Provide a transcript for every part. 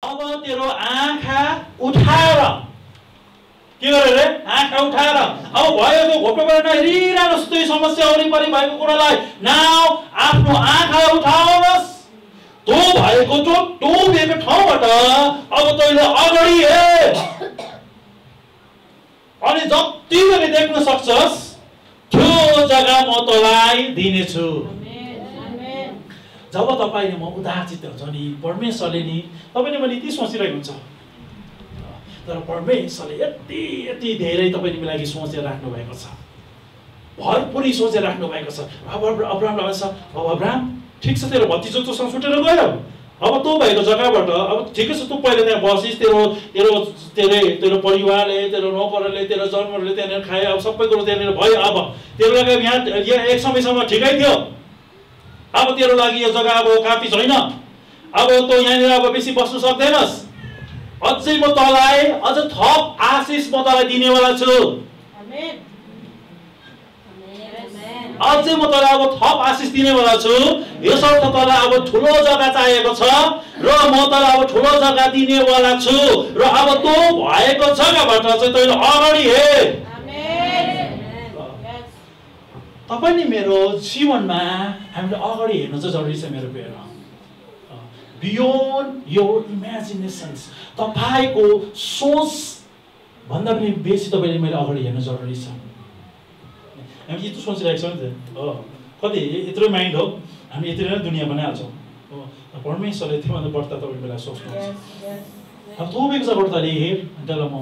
अब तेरो आँखा उठाएर के गरेर आँखा उठाएर अब भयो त्यो घोप्टोबाट हेरिरहनुहोस् त्यही समस्या वरिपरि भएको कुरालाई नाउ आफ्नो आँखा उठाउनुहोस् त्यो भएको टोबिएको ठाउँबाट अब तैँले अगाडि हेर अनि जति पनि देख्न सक्छस् त्यो जग्गा म तँलाई दिनेछु। जब तपाईले म उदार चित्त हुन्छ नि परमेश्वरले नि तपाईले मैले यति सोचिरहेको हुन्छ तर परमेश्वरले यति यति धेरै तपाईको लागि सोचेर राख्नु भएको छ भरपुरै सोचेर राख्नु भएको छ। अब अब्राहमले भन्छ अब अब्राहम ठिक छ तेरो भतिजो तँसँग छुटेर गयो अब तँ भएको जग्गाबाट अब ठिकै छ तँ पहिले त्यहाँ बसिस् तेरो परिवारले तेरो नोकरले तेरो जन्महरूले त्यहाँनिर खाए अब सबै कुरो त्यहाँनिर भयो अब तेरो लागि यहाँ एक समयसम्म ठिकै थियो अब तेरो लागि यो जग्गा अब काफी छैन अब तँ यहाँनिर अब बेसी बस्नु सक्दैनस् अझै म तँलाई अझ थप आशिष म तँलाई दिनेवाला छु अझै म तँलाई अब थप आशिष दिनेवाला छु यसर्थ तँलाई अब ठुलो जग्गा चाहिएको छ र म तँलाई अब ठुलो जग्गा दिनेवाला छु र अब तँ भएको जग्गाबाट चाहिँ तैँले अगाडि हेर। तपाईले मेरो जीवनमा हामीले अगाडि हेर्नु चाहिँ जरुरी छ मेरो प्रिय बियोन्ड योर इमेजिनेसन्स तपाईको सोच भन्दा पनि बेसी तपाईले मैले अगाडि हेर्नु जरुरी छ। हामी यस्तो सोचिरहेको छौँ नि त कति यत्रो माइन्ड हो हामी यति नै दुनियाँ बनाइहाल्छौँ हो परमेश्वरले त्योभन्दा बढ्ता तपाईँको लागि सोच्नुहुन्छ। अब तोबेको जग्गाबाट तैँले हेर त्यसलाई म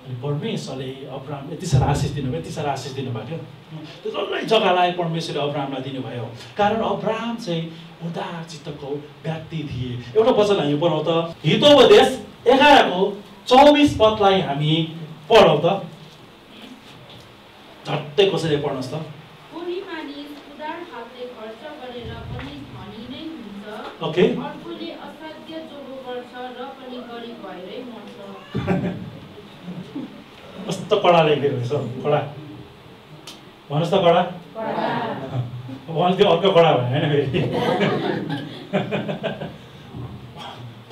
परमेश्वरले अब्राहम यति साह्रो आशिष दिनुभयो त्यो जसलाई जग्गालाई परमेश्वरले अब्राहमलाई दिनुभयो कारण अब्राहम चाहिँ उदार चित्तको व्यक्ति थिए। एउटा वचन हामी पढौँ त हितोपदेश 11:24 पदलाई हामी पढौँ त झट्टै कसैले पढ्नुहोस् त। ओके कस्तो कडा लेखेको रहेछ कडा भन्नुहोस् त कडा भने त्यो अर्को कडा भयो होइन फेरि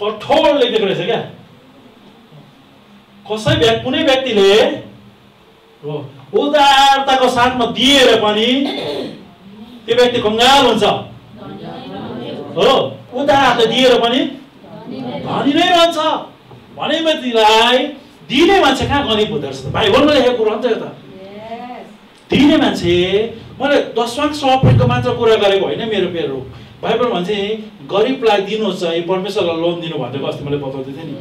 कठोर लेखेको रहेछ क्या कुनै व्यक्तिले उदारताको साथमा दिएर पनि त्यो व्यक्ति कङ्गाल हुन्छ हो उदारता दिएर पनि धनी नै रहन्छ भने व्यक्तिलाई दिने मान्छे कहाँ गरिब हुँदो रहेछ बाइबलमा लेखेको कुरा हो नि त यो त दिने मान्छे मैले दशमांश अफरिङको मात्र कुरा गरेको होइन मेरो पेरो बाइबल भन्छ गरिबलाई दिनु चाहिँ परमेश्वरलाई लोन दिनु भनेको अस्ति मैले बताउँदै थिएँ नि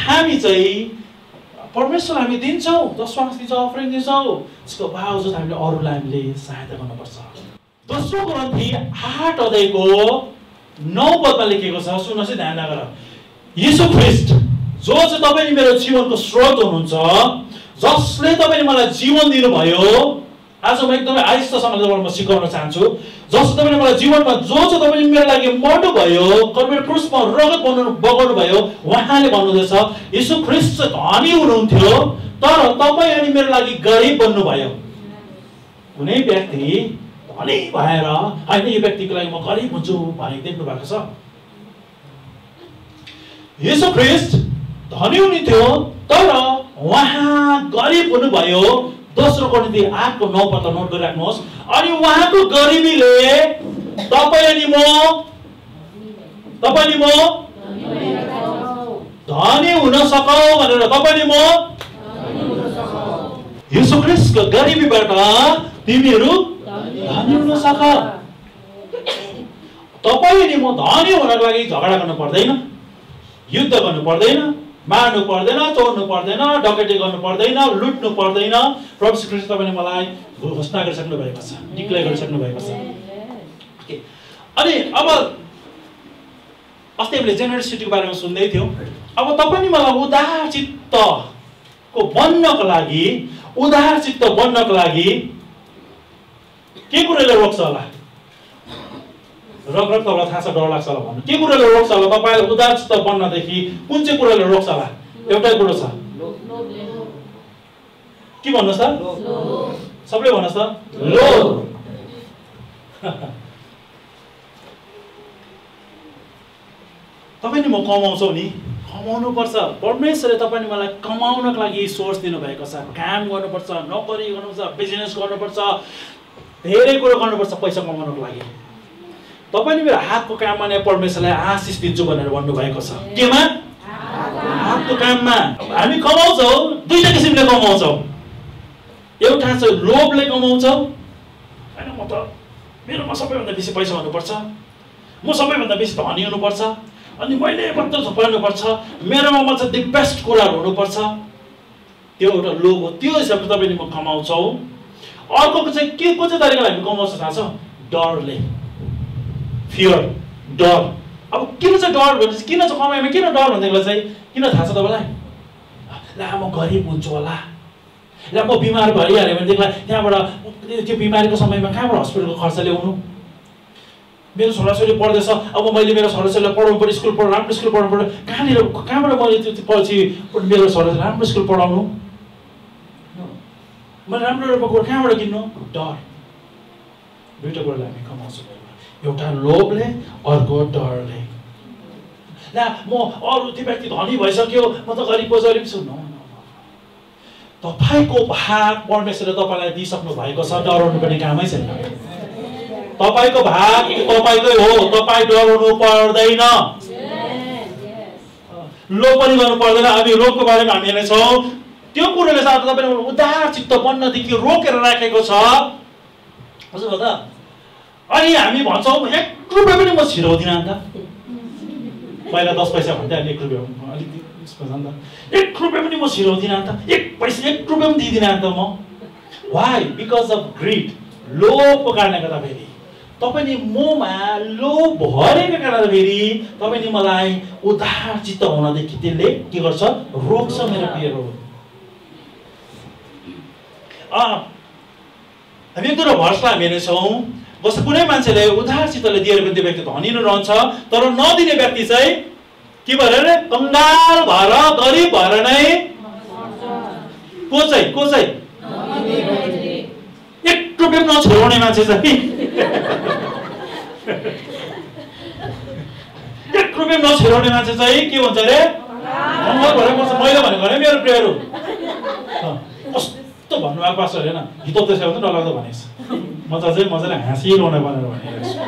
हामी चाहिँ परमेश्वर हामी दिन्छौँ दशमांश दिन्छौँ अफरिङ दिन्छौँ त्यसको बावजुद हामीले अरूलाई हामीले सहायता गर्नुपर्छ। दोस्रो ग्रन्थी 8 अध्यायको 9 पदमा लेखेको छ सुन्नुहोस् है ध्यान लगाएर यीशु ख्रीष्ट जो चाहिँ तपाईले मेरो जीवनको स्रोत हुनुहुन्छ जसले तपाईले मलाई जीवन दिनुभयो आज म एकदमै आइस्तसँगले म सिकाउन चाहन्छु जसले तपाईले मलाई जीवनमा जो चाहिँ तपाईले मेरो लागि मर्नु भयो कल्भरी क्रुसमा रगत बगाउनु भयो उहाँले भन्नुहुँदैछ यीशु ख्रीष्ट धनी हुनुहुन्थ्यो तर तपाईँ अनि मेरो लागि गरिब बन्नुभयो। कुनै व्यक्ति धनी भएर होइन यो व्यक्तिको लागि म गरिब हुन्छु भनेर देख्नु भएको छ। यीशु ख्रीष्ट धनी हुनुहुन्थ्यो तर उहाँ गरिब हुनुभयो। दोस्रो कोरिन्थी 8:9 पदलाई नोट गरिराख्नुहोस् अनि उहाँको गरिबीले तपाईँ अनि म धनी हुन सकौ भनेर तपाईँ अनि म यीशु ख्रीष्टको गरिबीबाट तिमीहरू धनी हुन सक। तपाईँ अनि म धनी हुनको लागि झगडा गर्नु पर्दैन युद्ध गर्नु पर्दैन मार्नु पर्दैन चोर्नु पर्दैन डकैती गर्नु पर्दैन लुट्नु पर्दैन। प्रभु श्री कृष्ण तपाईले मलाई घोषणा गरिसक्नु भएको छ डिक्लेयर गरिसक्नु भएको छ। अनि अब अस्ति हामीले जेनरसिटीको बारेमा सुन्दै थियौँ अब तपाईले मलाई उदार चित्तको बन्नको लागि के कुराले रोक्छ होला रगरग तपाईँलाई थाहा छ डर लाग्छ होला भन्नु के कुराले रोक्छ होला तपाईँलाई उदार चित्त बन्नदेखि कुन चाहिँ कुराले रोक्छ होला एउटै कुरो छ के भन्नुहोस् त सबैले भन्नुहोस् त लोभ। तपाईँ म कमाउँछौ नि, कमाउनुपर्छ। परमेश्वरले तपाईँ मलाई कमाउनको लागि सोर्स दिनुभएको छ। काम गर्नुपर्छ, नोकरी गर्नुपर्छ, बिजनेस गर्नुपर्छ, धेरै कुरो गर्नुपर्छ पैसा कमाउनको लागि। तपाईँ मेरो हातको काममा नै परमेश्वरलाई आशिष दिन्छु भनेर भन्नुभएको छ। केमा? हातको काममा। हामी कमाउँछौँ, दुईटा किसिमले कमाउँछौँ। एउटा चाहिँ लोभले कमाउँछौँ, होइन म त मेरोमा सबैभन्दा बेसी पैसा हुनुपर्छ, म सबैभन्दा बेसी धनी हुनुपर्छ, अनि मैले मात्र थुपार्नुपर्छ, मेरोमा म चाहिँ दि बेस्ट कुराहरू हुनुपर्छ। त्यो एउटा लोभ हो। त्यो हिसाबले तपाईँले म कमाउँछौँ। अर्को चाहिँ के को चाहिँ तरिकाले हामी कमाउँछ थाहा छ? डरले, फियर, डर। अब किन चाहिँ डर भनेपछि किन चाहिँ कमाइमा किन डर भनेदेखिलाई चाहिँ किन थाहा छ तपाईँलाई? ला म गरिब हुन्छु होला, ला म बिमार भइहाल्यो भनेदेखिलाई त्यहाँबाट त्यो बिमारीको समयमा कहाँबाट हस्पिटलको खर्च ल्याउनु? मेरो छोराछोरी पढ्दैछ, अब मैले मेरो छोराछोरीलाई पढाउनु पऱ्यो, स्कुल पढाउनु, राम्रो स्कुल पढाउनु पऱ्यो, कहाँबाट मैले त्यो पछि मेरो छोराछोरी राम्रो स्कुल पढाउनु? मैले राम्रो कुरो कहाँबाट किन्नु? डर। दुईवटा कुरालाई हामी कमाउँछौँ, एउटा लोभले, अर्को डरले। ला म अरू त्यो व्यक्ति धनी भइसक्यो, म त गरिब छु। तपाईँको भाग परमेश्वरले तपाईँलाई दिइसक्नु भएको छ, डराउनु पर्ने कामै छैन। तपाईँको भाग तपाईँकै हो, तपाईँ डराउनु पर्दैन, लोभ पनि गर्नु पर्दैन। हामी रोगको बारेमा हामी हेर्नेछौँ। त्यो कुरोले चाहिँ तपाईँले उदार चित्त बन्नदेखि रोकेर राखेको छ, बुझ्नु भयो त? अनि हामी भन्छौँ 1 रुपियाँ पनि म छिराउँदिनँ अन्त। पहिला 10 पैसा भन्थ्यो, अहिले 1 रुपियाँ अलिक नि त। 1 रुपियाँ पनि म छिराउँदिनँ अन्त, 1 रुपियाँ पनि दिँदिनँ अन्त म। वाइ? बिकज अफ ग्रिड, लोभको कारणले गर्दाखेरि। तपाईँले ममा लोभ भरेको कारणले फेरि तपाईँले मलाई उदार चित्त हुनदेखि त्यसले के गर्छ? रोक्छ मेरो प्रियहरू। हामी एक दुईवटा भर्सलाई हामी हेर्नेछौँ। जस्तो कुनै मान्छेले उदार चित्तले दिएर पनि त्यो व्यक्ति धनी नै रहन्छ, तर नदिने व्यक्ति चाहिँ के भएर कङ्गाल भएर गरिब भएर नै को चाहिँ 1 रुपियाँ नछोडाउने मान्छे चाहिँ 1 रुपियाँ नछोडाउने मान्छे चाहिँ के भन्छ अरे? कङ्गाल भएर पर्छ। मैले भनेको अरे मेरो प्रियहरू कस्तो भन्नुभएको पास्टरले होइन, हितो त्यसो भने डरलाग्दो भनेको छ। म चाहिँ मजाले हाँसिरहने भनेर भनिरहेको छु।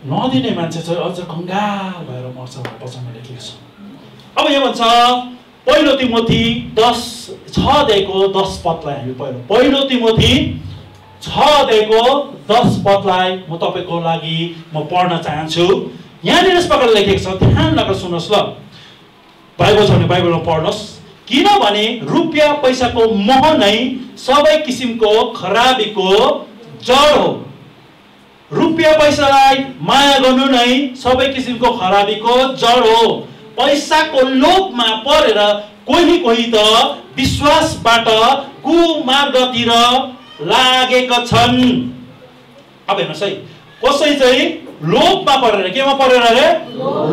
नदिने मान्छे चाहिँ अझ कङ्गाल भएर मर्छ भनेर पछाडि लेखेको छ। अब यो भन्छ पहिलो तिमोथी 6:10 पदलाई हामी पहिलो तिमोथी 6:10 पदलाई म तपाईँको लागि म पढ्न चाहन्छु। यहाँनिर यस प्रकारले लेखेको छ, ध्यान लगाएर सुन्नुहोस् ल। बाइबल छ भने बाइबलमा पढ्नुहोस्। किनभने रुपियाँ पैसाको मोह नै सबै किसिमको खराबीको जड हो। रुपियाँ पैसालाई माया गर्नु नै सबै किसिमको खराबीको जड हो। पैसाको लोभमा परेर कोही त विश्वासबाट कुमार्गतिर लागेका छन्। अब हेर्नुहोस् है, कसै चाहिँ लोभमा परेर, केमा परेर अरे?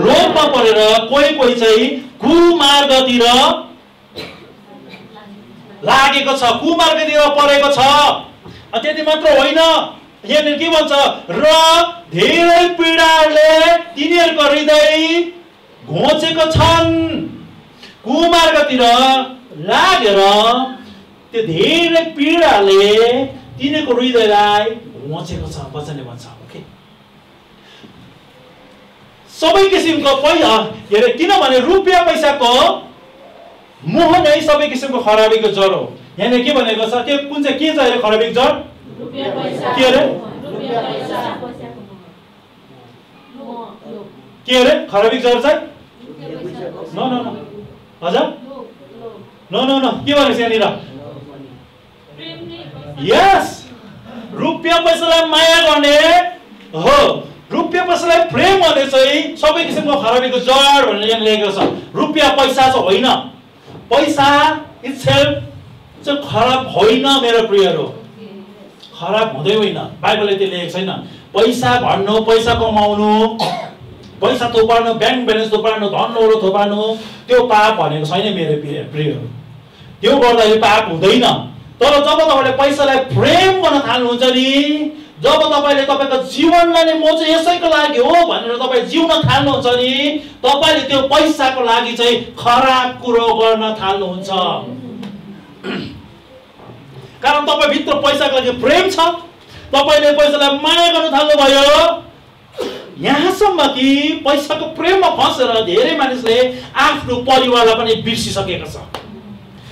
लोभमा परेर कोही चाहिँ कुमार्गतिर लागेको छ, कुमार्गतिर परेको छ। त्यति मात्र होइन, यहाँनिर के भन्छ? र धेरै पीडाले तिनीहरूको हृदय घोचेको छन्। कुमार्गतिर लागेर त्यो धेरै पीडाले तिनीहरूको हृदयलाई घोचेको छ, वचनले भन्छ। ओके, सबै किसिमको किनभने रुपियाँ पैसाको मोह नै सबै किसिमको खराबीको जड हो। यहाँनिर के भनेको छ? त्यो कुन चाहिँ के छ अरे खराबीको जड? के अरे? के अरे खराबीको जड चाहिँ? न हजुर न के भनेको छ यहाँनिर? यस, रुपियाँ पैसालाई माया गर्ने हो। रुपियाँ पैसालाई प्रेम गर्ने चाहिँ सबै किसिमको खराबीको जड भनेर यहाँ लेखेको छ। रुपियाँ पैसा चाहिँ होइन, पैसा इट्सेल्फ चाहिँ खराब होइन मेरो प्रियहरू, खराब हुँदै होइन। बाइबलले त्यो लेखेको छैन। पैसा भन्नु, पैसा कमाउनु, पैसा थुपार्नु, ब्याङ्क ब्यालेन्स थुपार्नु, धनहरू थुपार्नु, त्यो पाप भनेको छैन मेरो प्रियहरू। त्यो गर्दाखेरि पाप हुँदैन। तर जब तपाईँले पैसालाई प्रेम गर्न थाल्नुहुन्छ नि, जब तपाईले तपाईको जीवनलाई नै म चाहिँ यसैको लागि हो भनेर तपाई जिउन थाल्नुहुन्छ नि तपाईले त्यो पैसाको लागि चाहिँ खराब कुरो गर्न थाल्नुहुन्छ। कारण तपाई भित्र पैसाको लागि प्रेम छ, तपाईले पैसालाई माया गर्न थाल्नु भयो। यहाँसम्म कि पैसाको प्रेममा फसेर धेरै मानिसले आफ्नो परिवारलाई पनि बिर्सिसकेको छ।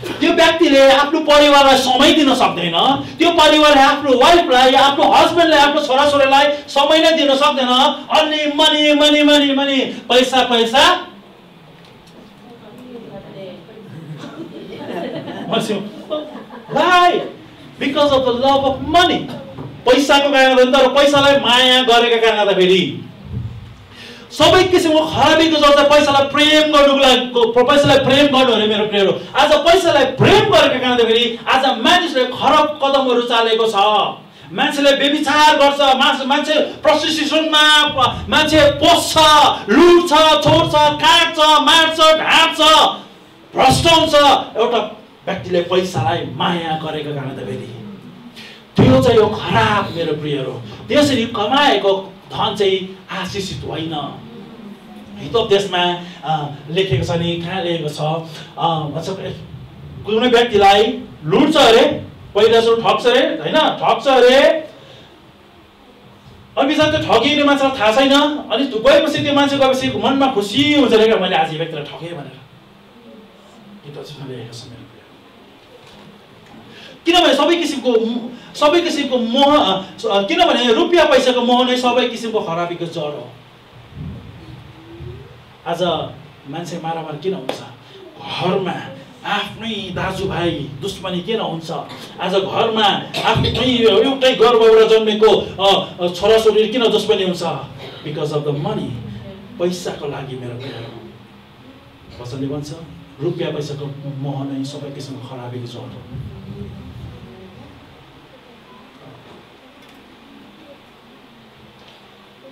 त्यो व्यक्तिले आफ्नो परिवारलाई समय दिन सक्दैन, त्यो परिवारले आफ्नो वाइफलाई, आफ्नो हस्बेन्डलाई, आफ्नो छोराछोरीलाई समय नै दिन सक्दैन। अनि मनी मनी मनी मनी पैसा पैसा Why? Because of the love of money. पैसाको कारणले तर पैसालाई माया गरेका कारणले फेरि सबै किसिमको खराबीको जस्तो पैसालाई प्रेम गर्नुको लागि पैसालाई प्रेम गर्नु अरे मेरो प्रियहरू। आज पैसालाई प्रेम गरेका कारणले फेरि आज मानिसले खराब कदमहरू चालेको छ। मान्छेले व्यभिचार गर्छ, मान्छे प्रस्टिट्युसनमा मान्छे पोस्छ, लुट्छ, छोड्छ, काट्छ, मार्छ, ढाँट्छ, भ्रष्ट हुन्छ। एउटा व्यक्तिले पैसालाई माया गरेको कारणले फेरि त्यो चाहिँ यो खराब मेरो प्रियहरू। त्यसरी कमाएको धन चाहिँ आशिषित होइन। हितोपदेशमा लेखेको छ नि, कहाँ लेखेको छ भन्छ कुनै व्यक्तिलाई लुट्छ अरे, पहिला सुरु ठग्छ अरे, हैन ठग्छ अरे, अनि बिचरा त्यो ठगिने मान्छेलाई थाहा छैन। अनि गएपछि त्यो मान्छे गएपछि मनमा खुसी हुन्छ अरे, मैले आज यो व्यक्तिलाई ठगेँ भनेर। हितोपदेशमा लेखेको छ मेरो। किनभने सबै किसिमको मोह, किनभने रुपियाँ पैसाको मोह नै सबै किसिमको खराबीको जड हो। आज मान्छे मारामार किन हुन्छ? घरमा आफ्नै दाजुभाइ दुश्मनी किन हुन्छ? आज घरमा आफ्नै एउटै गर्भबाट जन्मेको छोराछोरी किन दुश्मनी हुन्छ? बिकज अफ द मनी, पैसाको लागि मेरो प्रिय। वचनले भन्छ रुपियाँ पैसाको मोह नै सबै किसिमको खराबीको जड हो।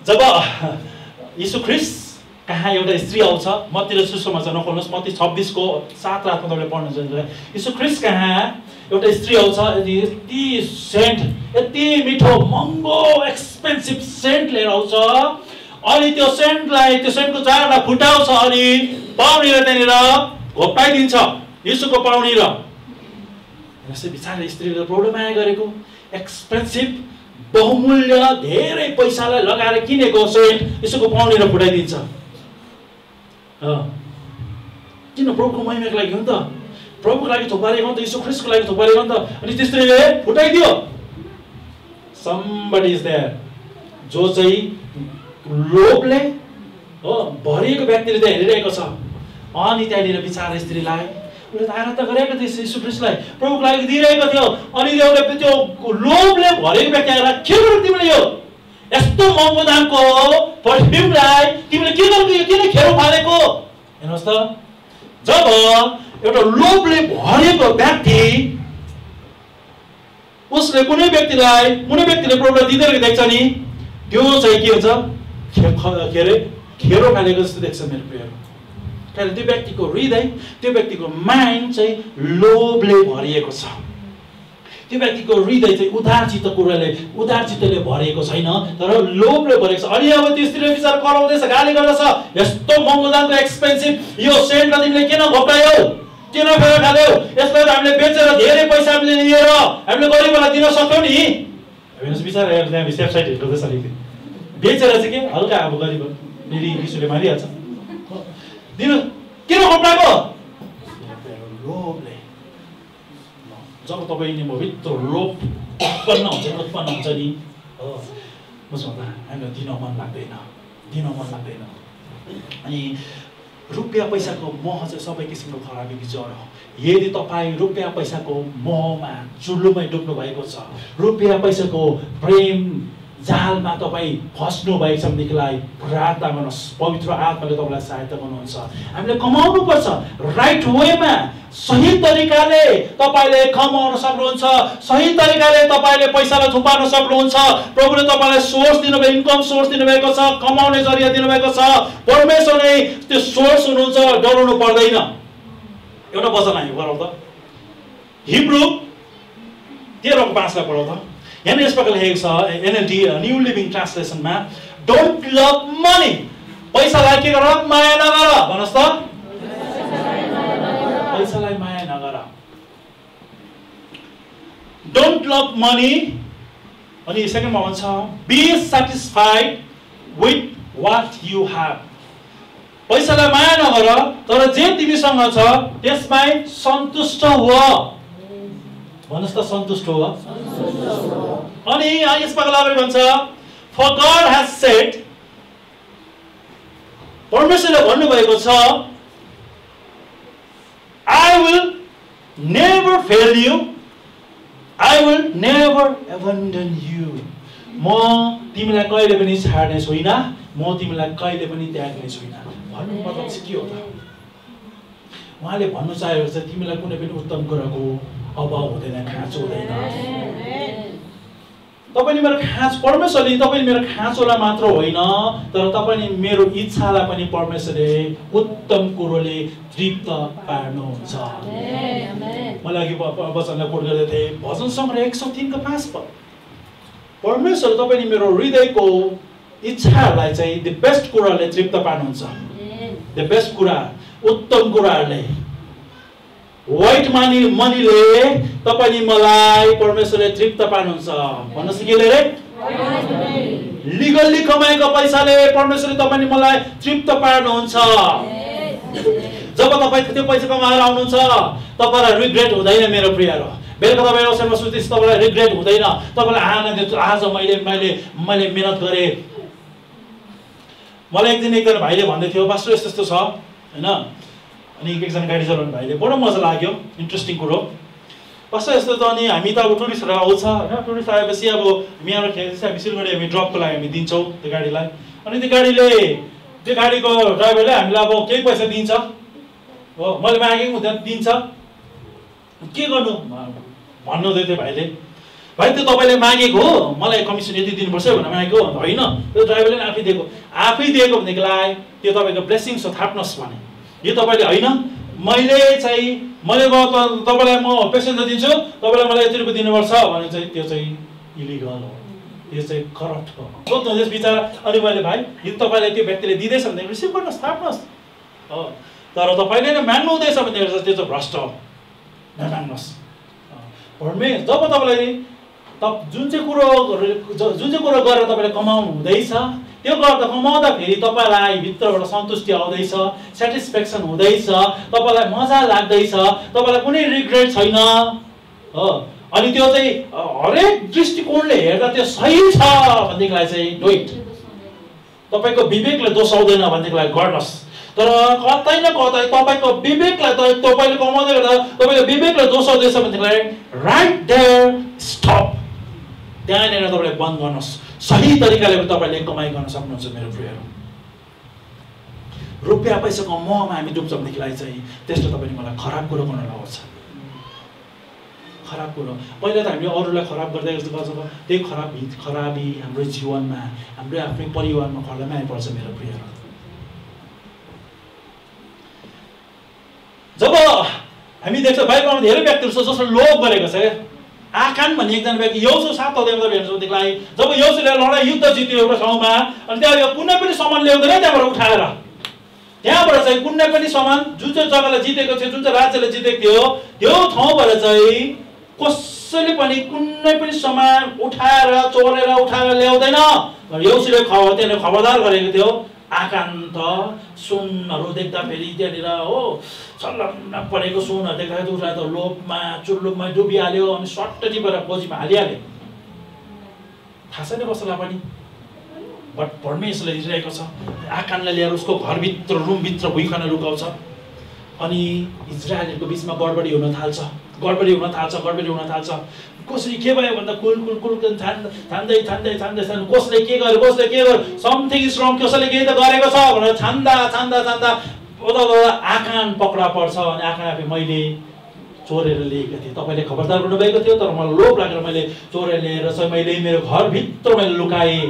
जब यीशु ख्रीष्ट कहाँ एउटा स्त्री आउँछ, मत्ती र सुसमाचार नखोल्नुहोस्, मत्ती 26 को 7 रातमा तपाईले पढ्नु सक्नुहुन्छ। यीशु ख्रीष्ट कहाँ एउटा स्त्री आउँछ, यति सेन्ट, यति मिठो महँगो एक्सपेन्सिभ सेन्ट लिएर आउँछ। अनि त्यो सेन्टको जारलाई फुटाउँछ अनि पाउनीले त्यहाँनिर घोप्टाइदिन्छ यीशुको पाउनी। र यसै बिचारा स्त्रीले प्रब्लम आए गरेको एक्सपेन्सिभ बहुमूल्य धेरै पैसालाई लगाएर किनेको सेन्ट यसको पाउनेर फुटाइदिन्छ। किन? प्रभुको महिमाको लागि हो नि त, प्रभुको लागि थोपारेको हो नि त, यीशु ख्रीष्टको लागि थोपारेको हो नि त। अनि त्यसले फुटाइदियो। somebody is there जो चाहिँ लोभले भरिएको व्यक्तिले त्यहाँ हेरिरहेको छ। अनि त्यहाँनिर बिचारा स्त्रीलाई उसले त आराधना गरेको थियो यीशु ख्रीष्टलाई, प्रभुको लागि दिइरहेको थियो। अनि एउटा त्यो लोभले भरेको व्यक्ति आएर के गर्यो तिमीले? यो यस्तो महँगो दामको परफ्युमलाई तिमीले के गर्यो? यो किन खेरो फालेको? हेर्नुहोस् त, जब एउटा लोभले भरेको व्यक्ति उसले कुनै व्यक्तिले प्रभुलाई दिँदै देख्छ नि, त्यो चाहिँ के हुन्छ? खेरो फालेको जस्तो देख्छ मेरो प्रिय। कारण त्यो व्यक्तिको हृदय, त्यो व्यक्तिको माइन्ड चाहिँ लोभले भरिएको छ। त्यो व्यक्तिको हृदय चाहिँ उदार चित्तले भरिएको छैन, तर लोभले भरेको छ। अनि अब त्यो स्त्रीले विचार कराउँदैछ, गाली गर्दछ, यस्तो महँगो दामको एक्सपेन्सिभ यो सेन्टलाई तिमीले किन घोप्टायौ, किन फेर खाल्यौ? यसलाई हामीले बेचेर धेरै पैसा हामीले लिएर हामीले गरिबलाई दिन सक्यौँ नि। हेर्नुहोस् बिचारा त्यहाँ वेबसाइट हेर्दैछ अलिकति बेचेर चाहिँ के हल्का अब गरिब फेरि यीशुले मारिहाल्छ। दिनु किन घोप्टाएको? लोभले। जब तपाईँ म भित्र लोभ उत्पन्न हुन्छ नि, बुझ्नु त हामीलाई दिन मन लाग्दैन। अनि रुपियाँ पैसाको मोह चाहिँ सबै किसिमको खराबीको जड हो। यदि तपाईँ रुपियाँ पैसाको मोहमा चुल्लुमै डुब्नु भएको छ, रुपियाँ पैसाको प्रेम जालमा तपाईँ फस्नु भएको छ भनेदेखिलाई प्रार्थना गर्नुहोस्, पवित्र आत्माले तपाईँलाई सहायता गर्नुहुन्छ। हामीले कमाउनु पर्छ राइट वेमा, सही तरिकाले तपाईँले कमाउन सक्नुहुन्छ, सही तरिकाले तपाईँले पैसालाई थुपार्न सक्नुहुन्छ। प्रभुले तपाईँलाई सोर्स दिनुभएको, इन्कम सोर्स दिनुभएको छ, कमाउने जरिया दिनुभएको छ। परमेश्वरले त्यो सोर्स हुनुहुन्छ, डराउनु पर्दैन। एउटा वचन हामी पढौँ त, हिब्रू 13:5 पढौँ त। यहाँ यस प्रकार लेखेको छ NLT न्यू लिभिङ ट्रान्सलेसनमा, डोन्ट लभ मनी, पैसालाई के गर, माया नगर। भन्नुहोस् त, पैसालाई माया नगर। Don't love money. अनि सेकेन्डमा भन्छ be satisfied with what you have. पैसालाई माया नगर, तर जे तिमीसँग छ त्यसमै सन्तुष्ट हो। भन्नुहोस् त, सन्तुष्ट हो। अनि यस प्रकार भन्छ, फर गॉड हैज सेड, परमेश्वरले भन्नुभएको छ, I will never fail you, I will never abandon you. म तिमीलाई कहिले पनि छाड्ने छैन, म तिमीलाई कहिले पनि त्याग्ने छैन। भन्नु मतलब चाहिँ के हो त? उहाँले भन्नु चाहेको छ तिमीलाई कुनै पनि उत्तम कुराको अभाव हुँदैन, खाँचो हुँदैन। तपाईले मेरो परमेश्वरले तपाईले मेरो खाँचोलाई मात्र होइन, तर तपाईले मेरो इच्छालाई पनि परमेश्वरले उत्तम कुरोले तृप्त पार्नुहुन्छ। मैले अघि वचनलाई कोट गर्दै थिएँ, भजन सङ्ग्रह 103 को 5 पद। परमेश्वर तपाईले मेरो हृदयको इच्छाहरूलाई चाहिँ द बेस्ट कुराले तृप्त पार्नुहुन्छ। द बेस्ट कुरा, उत्तम कुराहरूले। व्हाइट मनीले तपाईले मलाई परमेश्वरले तृप्त पार्नुहुन्छ। भन्नुहोस् के रे? लिगल्ली कमाएको पैसाले परमेश्वरले तपाईले मलाई तृप्त पार्नुहुन्छ। जब तपाईँ त्यो पैसा कमाएर आउनुहुन्छ, तपाईलाई रिग्रेट हुँदैन मेरो प्रियहरू। बेलुका तपाईँ अवसरमा सुत्दै तपाईलाई रिग्रेट हुँदैन। तपाईलाई आनन्द, आज मैले मेहनत गरेँ। मलाई एकजना भाइले भन्दै थियो, पास्टर यस्तो यस्तो छ हैन, अनि एकजना गाडी चलाउने भाइले, बडो मजा लाग्यो, इन्ट्रेस्टिङ कुरो। पास्टर यस्तो त, अनि हामी त अब टुरिस्टहरू आउँछ हैन, टुरिस्ट आएपछि अब यहाँबाट खेल्छ, हामी सिलगढी हामी ड्रपको लागि हामी दिन्छौँ त्यो गाडीलाई। अनि त्यो गाडीको ड्राइभरले हामीलाई अब केही पैसा दिन्छ हो, मैले मागेको हुँदैन, दिन्छ। के गर्नु भन्नु हुँदै थियो भाइले। भाइ त्यो तपाईँले मागेको हो, मलाई कमिसन यति दिनुपर्छ भनेर मागेको होइन, त्यो ड्राइभरले आफै दिएको भनेदेखिलाई त्यो तपाईँको ब्लेसिङ्स हो, थाप्नुहोस् भने। यो तपाईँले होइन, मैले तपाईँलाई म पेसेन्जर दिन्छु, तपाईँलाई मलाई यति रुपियाँ दिनुपर्छ भने चाहिँ त्यो चाहिँ इलिगल हो, यो चाहिँ करप्ट हो। सोध्नु त्यस बिचरा। अनि मैले भाइ यदि तपाईँले त्यो व्यक्तिले दिँदैछ भने रिसिभ गर्नुहोस्, थाप्नुहोस् हो, तर तपाईँले नै माग्नु हुँदैछ भने त्यो चाहिँ भ्रष्ट हो, नमाग्नुहोस्। जब तपाईँलाई जुन चाहिँ कुरो गरेर तपाईँले कमाउनु हुँदैछ, त्यो गर्दा कमाउँदाखेरि तपाईँलाई भित्रबाट सन्तुष्टि आउँदैछ, सेटिस्फ्याक्सन हुँदैछ, तपाईँलाई मजा लाग्दैछ, तपाईँलाई कुनै रिग्रेट छैन हो। अनि त्यो चाहिँ हरेक दृष्टिकोणले हेर्दा त्यो सही छ भनेदेखिलाई चाहिँ डु इट। तपाईँको विवेकले दोषाउँदैन भनेदेखिलाई गर्नुहोस्। तर कतै न कतै तपाईँको विवेकलाई तपाईँले कमाउँदै गर्दा तपाईँको विवेकले दोषाउँदैछ भनेदेखिलाई राइट देयर स्टप। त्यहाँनिर तपाईँले बन्द गर्नुहोस्। सही तरिकाले तपाईँले कमाइ गर्न सक्नुहुन्छ मेरो प्रियहरू। रुपियाँ पैसाको मोहमा हामी डुब्छौँ भनेदेखिलाई चाहिँ त्यसले तपाईँले मलाई खराब कुरो गर्न लगाउँछ। खराब कुरो पहिला त हामीले अरूलाई खराब गर्दै जस्तो गर्छ, त्यही खराबी हाम्रो जीवनमा, हाम्रो आफ्नै परिवारमा खड्डामा आइपर्छ मेरो प्रियहरू। जब हामी देख्छौँ बाइबलमा धेरै व्यक्तिहरू छ जसले लोभ गरेको छ। आकान भन्ने एकजना व्यक्ति यहोशू 7 अध्यायमा हेर्छौँ देखिलाई, जब यहोशूले लडाइँ युद्ध जित्यो एउटा ठाउँमा, अनि त्यहाँ कुनै पनि सामान ल्याउँदैन त्यहाँबाट उठाएर, त्यहाँबाट चाहिँ कुनै पनि सामान जुन चाहिँ जग्गालाई जितेको थियो, जुन चाहिँ राज्यले जितेको थियो, त्यो ठाउँबाट चाहिँ कसैले पनि कुनै पनि सामान उठाएर चोरेर उठाएर ल्याउँदैन। यहोशूले त्यहाँनिर खबरदार गरेको थियो। आकान त सुनहरू देख्दाखेरि त्यहाँनिर हो सल्लम परेको सुनहरू देख्दाखेरि उसलाई त लोभमा चुल्लुकमा डुबिहाल्यो, अनि सट्ट टिपेर खोजीमा हालिहाल्यो। थाहा छैन कसैलाई पनि, बट परमेश्वरले दिइरहेको छ। आकानलाई ल्याएर उसको घरभित्र रुमभित्र भुइँखाना लुकाउँछ, अनि इजरायलहरूको बिचमा गडबडी हुन थाल्छ। कसरी के भयो भन्दा कुल थान्दै कसले के गर्यो समथिङ इज रङ, कसैले केही त गरेको छ भनेर छान्दा आकान पक्रा पर्छ। अनि आकान आफै मैले चोरेर लिएको थिएँ, तपाईँले खबरदार गर्नुभएको थियो, तर मलाई लोभ लागेर मैले चोरेर लिएर चाहिँ मैले मेरो घरभित्र मैले लुकाएँ,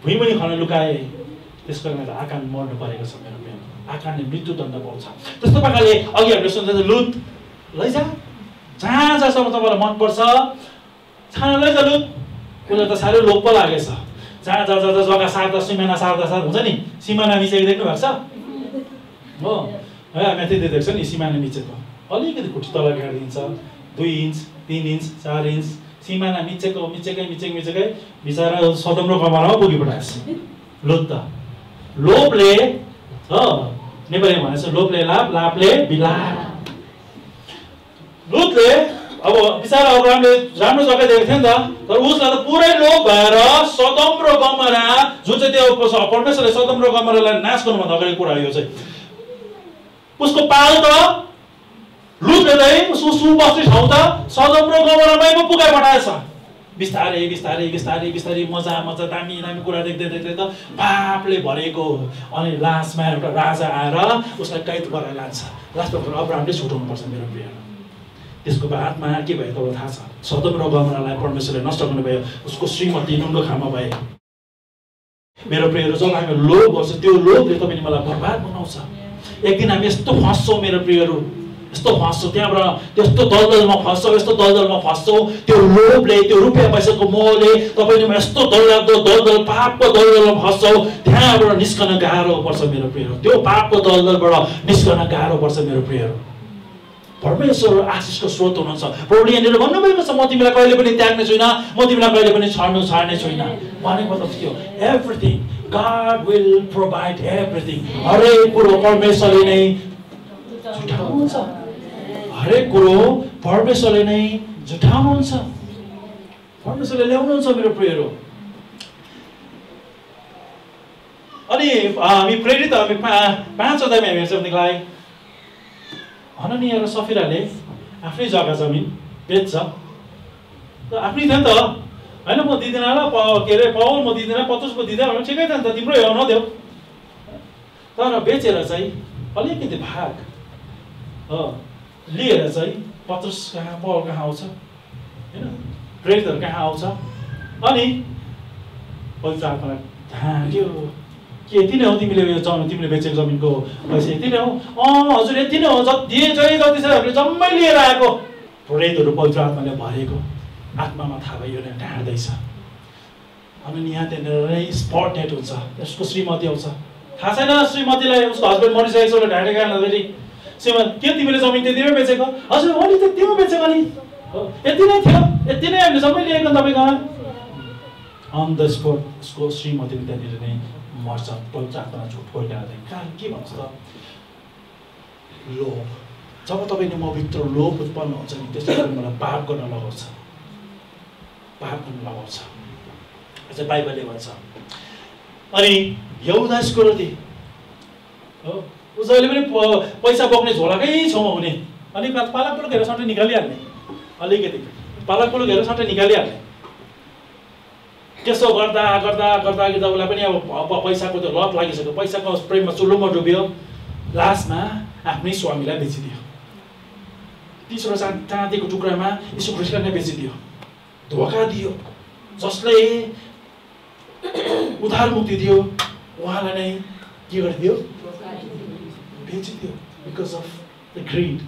भुइँमुनि खान लुकाएँ। त्यसको कारण आकान मर्नु परेको छ मेरो प्रेम। आकानले मृत्युदण्ड पाउँछ। त्यस्तो प्रकारले अघि हामीले सुन्छ लुत लैजा जहाँसम्म तपाईँलाई मनपर्छ छानालाई जलु उसलाई त साह्रै लोभ पो लागेछ जहाँ जग्गा सार्दा सिमाना सार्दा हुन्छ नि सिमाना मिचेको देख्नु भएको छ हो हामी त्यति देख्छ नि सिमाना मिचेको अलिकति खुट्टी तल गाडिदिन्छ 2 इन्च 3 इन्च 4 इन्च सिमाना मिचेकै बिचरा सदम र गमरामा पुगिपठाएछ लोभले नेपालीमा भनेछ लोभले लाभ लाभले बिलाप लुतले अब बिचरा अब्राहमले राम्रो जग्गा देखेको थियो नि त तर उसलाई त पुरै लोभ भएर सदम र गमरा जुन चाहिँ त्यो परमेश्वरले सदम र गमरालाई नाश गर्नुभन्दा अगाडि कुरा यो चाहिँ उसको पाल त लुतले चाहिँ उसको सुबस्ती ठाउँ त सदम र गमरामै पो पुगाइ पठाएछ बिस्तारै मजा दामी कुरा देख्दै त पापले भरेको अनि लास्टमा एउटा राजा आएर उसलाई कैद गरेर लान्छ लास्टमा अब्राहमले छुटाउनु पर्छ मेरो प्रिय त्यसको बादमा के भयो तपाईँलाई थाहा छ सदम र गमरालाई परमेश्वरले नष्ट गर्नुभयो उसको श्रीमती नुनको खामा भए मेरो प्रियहरू जब हामी लोभ गर्छ त्यो लोभले तपाईँले मलाई बर्बाद बनाउँछ एक दिन हामी यस्तो फस्छौँ मेरो प्रियहरू यस्तो फस्छौँ त्यहाँबाट त्यस्तो दलदलमा फस्छौँ त्यो लोभले त्यो रुपियाँ पैसाको मोहले तपाईँले यस्तो डरलाग्दो दलदल पापको दलदलमा फस्छौँ त्यहाँबाट निस्कन गाह्रो पर्छ मेरो प्रियहरू त्यो पापको दलदलबाट निस्कन गाह्रो पर्छ मेरो प्रियहरू परमेश्वर आशिषको स्रोत हुनुहुन्छ प्रभुले यहाँनिर भन्नुभएको छ म तिमीलाई कहिले पनि त्याग्ने छुइनँ म तिमीलाई कहिले पनि छाड्ने छुइनँ भनेको मतलब के हो everything God will provide everything हरेक कुरो परमेश्वरले नै जुटाउनुहुन्छ हरेक कुरो परमेश्वरले नै जुटाउनुहुन्छ परमेश्वरले ल्याउनुहुन्छ मेरो प्रियहरू अनि हामी प्रेरित हामी 5 अध्यायमा हामी हेर्छौँ भनेदेखिलाई हननिया र सफिराले आफ्नै जग्गा जमिन बेच्छ त आफ्नै थियो नि त हैन म दिदिनँ ल के अरे पाउल म दिदिनँ पत्रुस म दिदिनँ भने ठिकै छ नि त तिम्रो हो नदेऊ तर बेचेर चाहिँ अलिकति भाग लिएर चाहिँ पत्रुस कहाँ पाउल कहाँ आउँछ हैन प्रेरितहरू कहाँ आउँछ अनि पवित्र आत्मालाई ढाक्यो के यति नै हो तिमीले बेचेको जमिनको पैसा यति नै हो हजुर यति नै हो जति छ हामीले जम्मै लिएर आएको प्रेरितहरू पवित्र आत्माले भरेको आत्मामा थाहा भयो भने ढाँड्दैछ अनि यहाँ त्यहाँनिर नै स्पट डेट हुन्छ त्यसको श्रीमती आउँछ थाहा छैन श्रीमतीलाई उसको हस्बेन्ड मरिसकेको छ ढाँडेको हाल्दाखेरि श्रीमती के तिमीले जमिन त्यतिमै बेचेको हजुर मैले त्यतिमै बेचेको नि यति नै थियो यति नै हामीले सबै लिएको तपाईँको अन द स्पट उसको श्रीमती त्यहाँनिर नै मर्छ पवित्र आत्मा झुट बोलिरहेको कारण के भन्छ त लोभ जब तपाईँले म भित्र लोभ उत्पन्न हुन्छ नि त्यसले मलाई पाप गर्न लगाउँछ अझै बाइबलले भन्छ अनि यहुदा इस्करियोती हो उ जहिले पनि पैसा बोक्ने झोलाकै छेउमा हुने अनि पालक पुलक हेरेर सट्टै निकालिहाल्ने अलिकति पालक पुलक हेरेर सट्टै निकालिहाल्ने त्यसो गर्दा उसलाई पनि अब पैसाको त्यो लत लागिसक्यो पैसाको प्रेममा चुल्लोमा डुब्यो लास्टमा आफ्नै स्वामीलाई बेचिदियो 30 चाँदीको टुक्रामा यीशु ख्रीष्टलाई नै बेचिदियो धोका दियो जसले उद्धार मुक्ति दियो उहाँलाई नै के गरिदियो बेचिदियो बिकज अफ द ग्रीड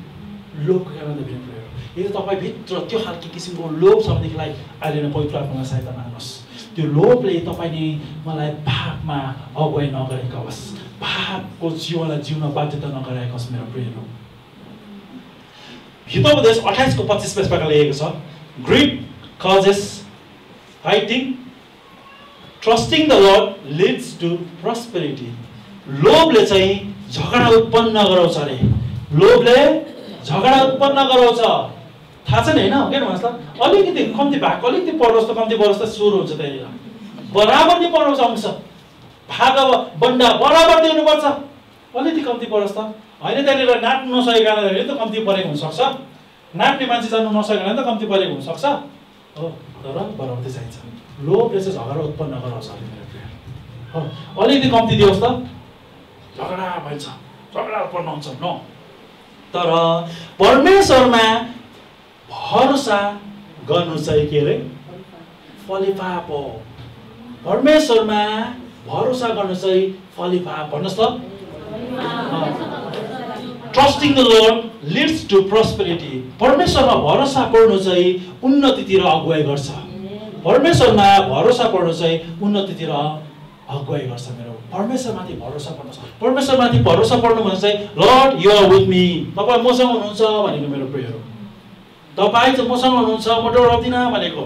लोभको कारणले भित्र यदि तपाईँभित्र त्यो खालको किसिमको लोभ छ भनेदेखिलाई अहिले नै पवित्र आत्मालाई सहायता माग्नुहोस् त्यो लोभले तपाईँले मलाई पापमा अगुवाई नगरेको होस् पापको जीवनलाई जिउन बाध्यता नगराएको होस् मेरो प्रियहरू हितोपदेश 28 को 25 पेजमा लेखेको छ greed causes fighting trusting the Lord leads to prosperity लोभले चाहिँ झगडा उत्पन्न गराउँछ रे लोभले झगडा उत्पन्न गराउँछ थाहा छ नि हैन के भन्नुस् त अलिकति कम्ती भाग अलिकति परोस् त कम्ती परोस् त सुरु हुन्छ त्यही बराबर नि परोस् अंश भाग बन्डा बराबर दिनुपर्छ अलिकति कम्ती परोस् त हैन त्यहाँनिर नाप्नु नसकेको कारणले त कम्ती परेको हुन सक्छ नाप्ने मान्छे जान्नु नसकेको कारणले त कम्ती परेको हुन सक्छ हो तर बराबर चाहिन्छ लोभले चाहिँ झगडा उत्पन्न गराउँछ अलिकति कम्ती दियोस् त झगडा भन्छ झगडा उत्पन्न हुन्छ न तर परमेश्वरमा भरोसा गर्नु चाहिँ के रे फलिफाप हो परमेश्वरमा भरोसा गर्नु चाहिँ फलिफाप भन्नुस् त trusting the lord leads to prosperity. परमेश्वरमा भरोसा पर्नु चाहिँ उन्नतितिर अगुवाई गर्छ। परमेश्वरमा भरोसा पर्नु चाहिँ उन्नतितिर अगुवाई गर्छ। मेरो परमेश्वरमाथि भरोसा पर्नुहोस्। परमेश्वरमाथि भरोसा पर्नु भने चाहिँ Lord you are with me, तपाईँ मसँग हुनुहुन्छ भनेको मेरो प्रियहरू। तपाईँ चाहिँ मसँग हुनुहुन्छ, म डराउँदिनँ भनेको।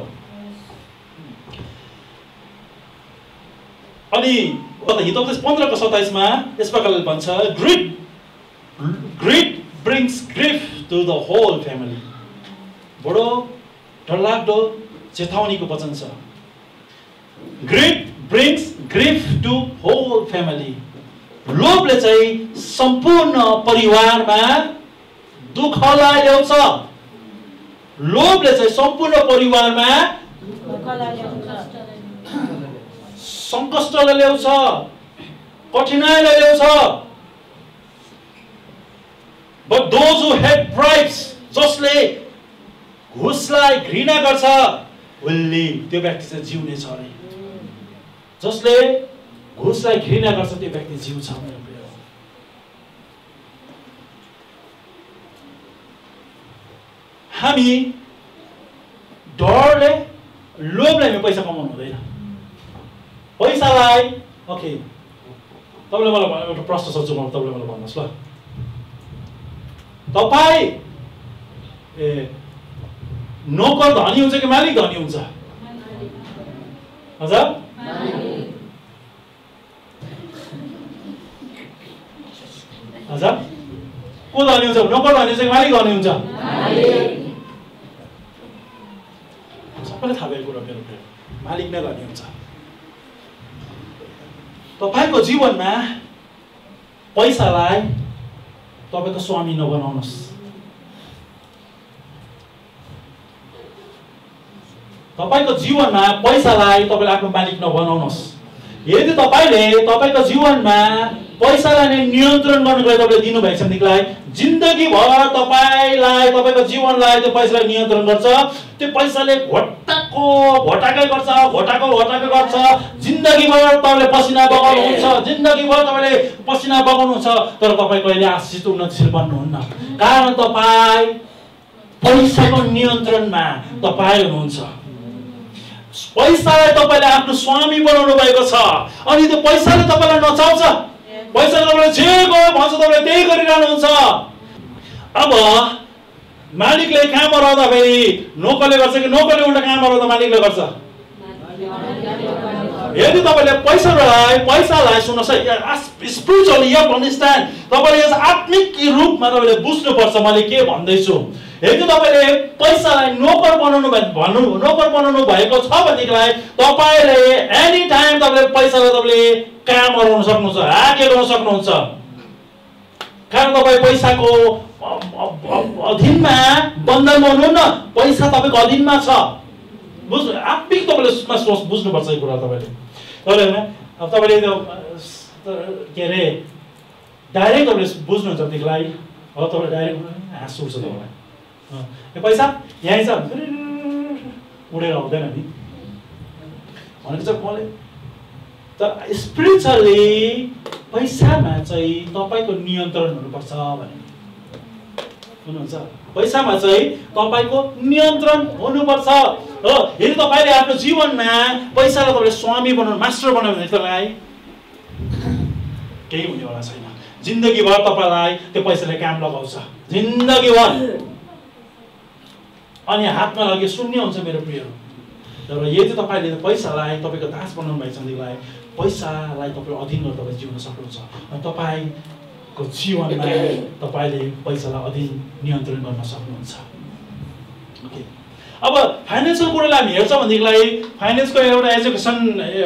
अनि हितोपदेश 15:27 मा यस प्रकारले भन्छ, greed brings grief to the whole family. बडो डरलाग्दो चेतावनीको वचन छ। Greed brings grief to whole family. लोभले चाहिँ सम्पूर्ण परिवारमा दुःखलाई ल्याउँछ। लोभले चाहिँ सम्पूर्ण परिवारमा सङ्कष्टलाई ल्याउँछ, कठिनाइलाई ल्याउँछ। But those who hate bribes, जसले घुसलाई घृणा गर्छ, will live, त्यो व्यक्ति चाहिँ जिउने छ अरे। जसले घुसलाई घृणा गर्छ त्यो व्यक्ति जिउँछ। हामी डरले लोभले हामी पैसा कमाउनु हुँदैन। पैसालाई ओके, तपाईँले मलाई एउटा प्रश्न सोध्छु, म तपाईँले मलाई भन्नुहोस् ल, तपाईँ नोकर धनी हुन्छ कि मालिक धनी हुन्छ? हजुर हजुर को धनी हुन्छ? नोकर धनी हुन्छ कि मालिक धनी हुन्छ? सबैले थाहा भएको कुरा मेरो प्रिय, मालिक नै धनी हुन्छ। तपाईको जीवनमा पैसालाई तपाईको स्वामी नबनाउनुस्। तपाईको जीवनमा पैसालाई तपाईले आफ्नो मालिक नबनाउनुस्। यदि तपाईले तपाईको जीवनमा पैसालाई नै नियन्त्रण गर्नको लागि तपाईले दिनुभएको छ भनेदेखिलाई जिन्दगीभर तपाईलाई तपाईको जीवनलाई त्यो पैसाले नियन्त्रण गर्छ। त्यो पैसाले घोटाकै गर्छ। जिन्दगीभर तपाईले पसिना बगाउनुहुन्छ, जिन्दगीभर तपाईले पसिना बगाउनुहुन्छ, तर तपाईँ कहिले आशिषित उन्नतिशील बन्नुहुन्न। कारण तपाईँ पैसाको नियन्त्रणमा तपाईँ हुनुहुन्छ। पैसालाई तपाईले आफ्नो स्वामी बनाउनु भएको छ। अनि त्यो पैसाले तपाईलाई नचाउँछ। पैसाले तपाईले जे भन्छ तपाईले त्यही गरिरहनुहुन्छ। अब मालिकले काममा रहँदाखेरि नोकरले गर्छ कि नोकरले उल्टा काममा रहँदा मालिकले गर्छ? यदि तपाईले पैसालाई सुन्नुहोस्, स्पिरिचुअली यु अन्डरस्ट्यान्ड, तपाईले यस आत्मिक रूपमा तपाईले बुझ्नुपर्छ मैले के भन्दैछु। यदि तपाईले पैसालाई नोकर बनाउनु भएको छ भनेदेखिलाई तपाईले एनी टाइम तपाईले पैसालाई तपाईले काम गराउन सक्नुहुन्छ, हाके गर्न सक्नुहुन्छ। कारण तपाईँ पैसाको अधीनमा बन्धनमा हुनुहुन्न, पैसा तपाईको अधीनमा छ। बुझ्नु, आत्मिक तपाईले बुझ्नुपर्छ यो कुरा तपाईले। तर हैन, अब तपाईले त्यो के रे डाइरेक्ट तपाईले बुझ्नुहुन्छ भनेदेखिलाई अब तपाईले डाइरेक्ट हाँस उठ्छ तपाईलाई। यो पैसा यहीँ छ उडेर आउँदैन नि भनेको चाहिँ मैले। तर स्पिरिचुअली पैसामा चाहिँ तपाईको नियन्त्रण हुनुपर्छ भने हुनुहुन्छ। पैसामा चाहिँ तपाईको नियन्त्रण हुनुपर्छ हो। यदि तपाईले आफ्नो जीवनमा पैसालाई तपाईले स्वामी बनाउनु, मास्टर बनाउनु भने तपाईलाई केही हुनेवाला छैन। जिन्दगीभर तपाईलाई त्यो पैसाले काम लगाउँछ, जिन्दगीभर। अनि हातमा लगे शून्य हुन्छ मेरो प्रियहरू। तर यदि तपाईले पैसालाई तपाईको दास बनाउनु भएको छ भनेदेखिलाई पैसालाई तपाईँ अधीन गरेर तपाईँ जिउन सक्नुहुन्छ। अनि तपाईँको जीवनमा तपाईँले पैसालाई अधीन नियन्त्रण गर्न सक्नुहुन्छ। ओके, अब फाइनेन्सियल कुरालाई हामी हेर्छौँ भनेदेखिलाई फाइनेन्सको एउटा एजुकेसन,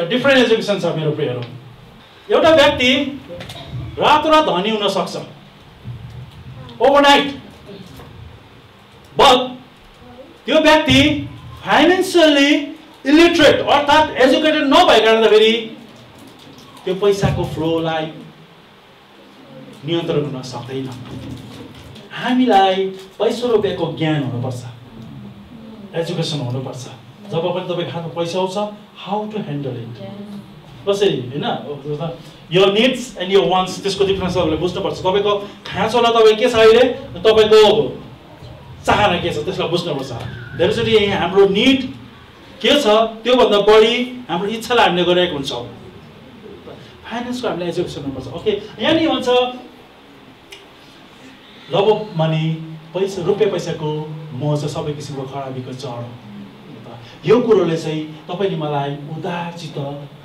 डिफ्रेन्ट एजुकेसन छ मेरो प्रियहरू। एउटा व्यक्ति रातोरात धनी हुन सक्छ, ओभरनाइट। बट त्यो व्यक्ति फाइनेन्सियली इलिटरेट अर्थात् एजुकेटेड नभएको कारणले फेरि त्यो पैसाको फ्लोलाई नियन्त्रण गर्न सक्दैन। हामीलाई पैसा रुपियाँको ज्ञान हुनुपर्छ, एजुकेसन हुनुपर्छ। जब पनि तपाईको हातमा पैसा आउँछ, हाउ टु ह्यान्डल इट, कसरी हैन। your needs and your wants, त्यसको डिफरेन्स तपाईँले बुझ्नुपर्छ। तपाईँको खाँचोलाई तपाईँ के छ अहिले, तपाईँको चाहना के छ त्यसलाई बुझ्नुपर्छ। धेरैचोटि यहाँ हाम्रो निड के छ त्योभन्दा बढी हाम्रो इच्छालाई हामीले गरिरहेको हुन्छौँ। फाइनेन्सको हामीले एजुकेसन हुनुपर्छ। ओके, यहाँ नि भन्छ लभ अफ मनी, पैसा रुपियाँ पैसाको मोह चाहिँ सबै किसिमको खराबीको जड हो। यो कुरोले चाहिँ तपाईँले मलाई उदारचित्त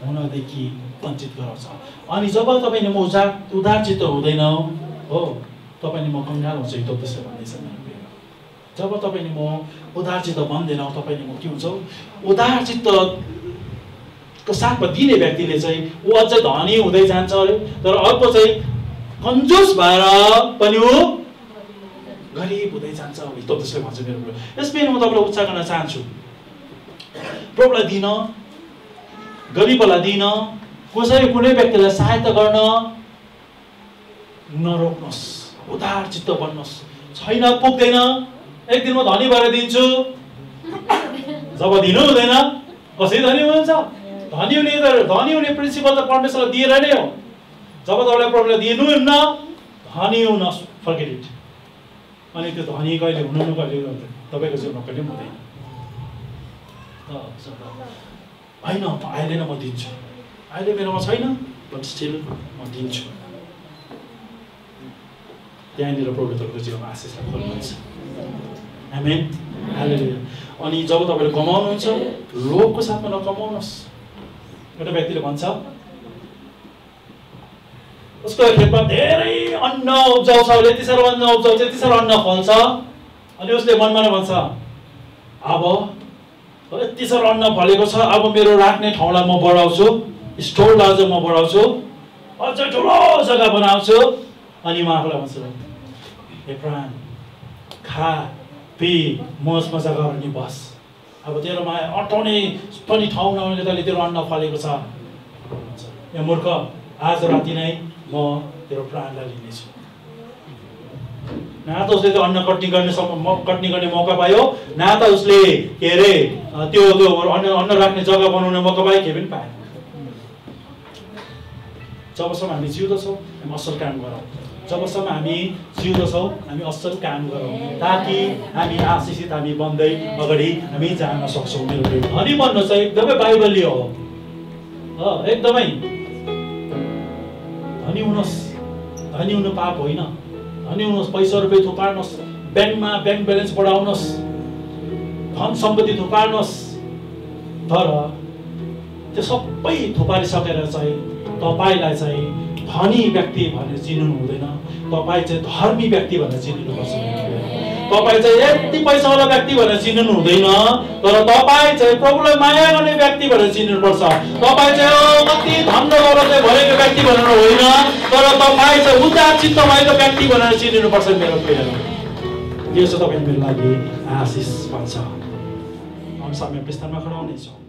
हुनदेखि वञ्चित गराउँछ। अनि जब तपाईँले म उदारचित्त हुँदैन हो, तपाईँले म कङ्गाल हुन्छ यो त्यसले भन्दैछ मेरो प्रिय। जब तपाईँले म उदारचित्त भन्दैन, तपाईँले म के हुन्छ उदारचित्तको साथमा दिने व्यक्तिले चाहिँ ऊ अझै धनी हुँदै जान्छ अरे, तर अर्को चाहिँ कन्जुस भएर पनि ऊ गरिब हुँदै जान्छ। त त्यसले भन्छ मेरो प्रिय। यसमै म तपाईँलाई उच्चार गर्न चाहन्छु, प्रभुलाई दिन, गरिबलाई दिन, कुनै व्यक्तिलाई सहायता गर्न नरोक्नुहोस्, उदारचित्त बन्नुहोस्। छैन पुग्दैन, एक दिन म धनी भएर दिन्छु, जब दिनु हुँदैन कसरी धनी हुन्छ? धनी हुने प्रिन्सिपल त परमेश्वरलाई दिएर नै हो। जब तपाईँलाई प्रभुलाई दिनुहुन्न, धनी हुन फर्केट इट। अनि त्यो धनी कहिले हुनु कहिले तपाईँको जीवनमा कहिले हुँदैन। होइन अहिले नै म दिन्छु, अहिले मेरोमा छैन बट स्टिल म दिन्छु। त्यहाँनिर प्रभुले तपाईँको जीवनमा आशिषलाई खोल्नुहुन्छ। आमेन, हालेलुया। अनि जब तपाईँले कमाउनुहुन्छ लोभको साथमा नकमाउनुहोस्। एउटा व्यक्तिले भन्छ उसको खेतमा धेरै अन्न उब्जाउ छ, यति साह्रो अन्न उब्जाउँछ, यति साह्रो अन्न फल्छ, अनि उसले मनमा नै भन्छ अब यति साह्रो अन्न फलेको छ, अब मेरो राख्ने ठाउँलाई म बढाउँछु, स्टोरलाई अझ म बढाउँछु, अझ ठुलो जग्गा बनाउँछु। अनि म आफूलाई भन्छु हे प्राण, खा पी मोज मजा गर नि बस। अब तेरोमा अटाउने पनि ठाउँ नहुने तैँले तेरो अन्न फलेको छ। ए मूर्ख, आज राति नै म तेरो प्राणलाई लिनेछु। न त उसले त्यो अन्न कट्नी गर्ने मौका पायो, न त उसले के अरे त्यो अन्न राख्ने जग्गा बनाउने मौका पायो, के पनि पाएन। जबसम्म हामी जिउँदछौँ हामी असल काम गरौँ, जबसम्म हामी जिउँदछौँ हामी असल काम गरौँ, ताकि हामी आशिषित हामी बन्दै अगाडि हामी जान सक्छौँ। मेरो धनी बन्नु चाहिँ एकदमै बाइबलीय हो। एकदमै धनी हुनुहोस्, धनी हुनु पाप होइन। धनी हुनुहोस्, पैसा रुपियाँ थुपार्नुहोस्, ब्याङ्कमा ब्याङ्क ब्यालेन्स बढाउनुहोस्, धन सम्पत्ति थुपार्नुहोस्, तर त्यो सबै थुपारिसकेर चाहिँ तपाईँलाई चाहिँ धनी व्यक्ति भनेर चिन्नु हुँदैन। तपाईँ चाहिँ धर्मी व्यक्ति भनेर चिन्नुपर्छ। तपाईँ चाहिँ यति पैसावाला व्यक्ति भनेर चिन्नु हुँदैन, तर तपाईँ चाहिँ प्रभुलाई माया गर्ने व्यक्ति भनेर चिन्नुपर्छ। तपाईँ चाहिँ कति धन दौलतले भरेको व्यक्ति भनेर होइन, तर तपाईँ चाहिँ उदारचित्त भएको व्यक्ति भनेर चिन्नुपर्छ। मेरो प्रियहरू, यो चाहिँ तपाईँ मेरो लागि आशिष बन्छ। हम समय विस्तारमा खडा हुनेछौँ।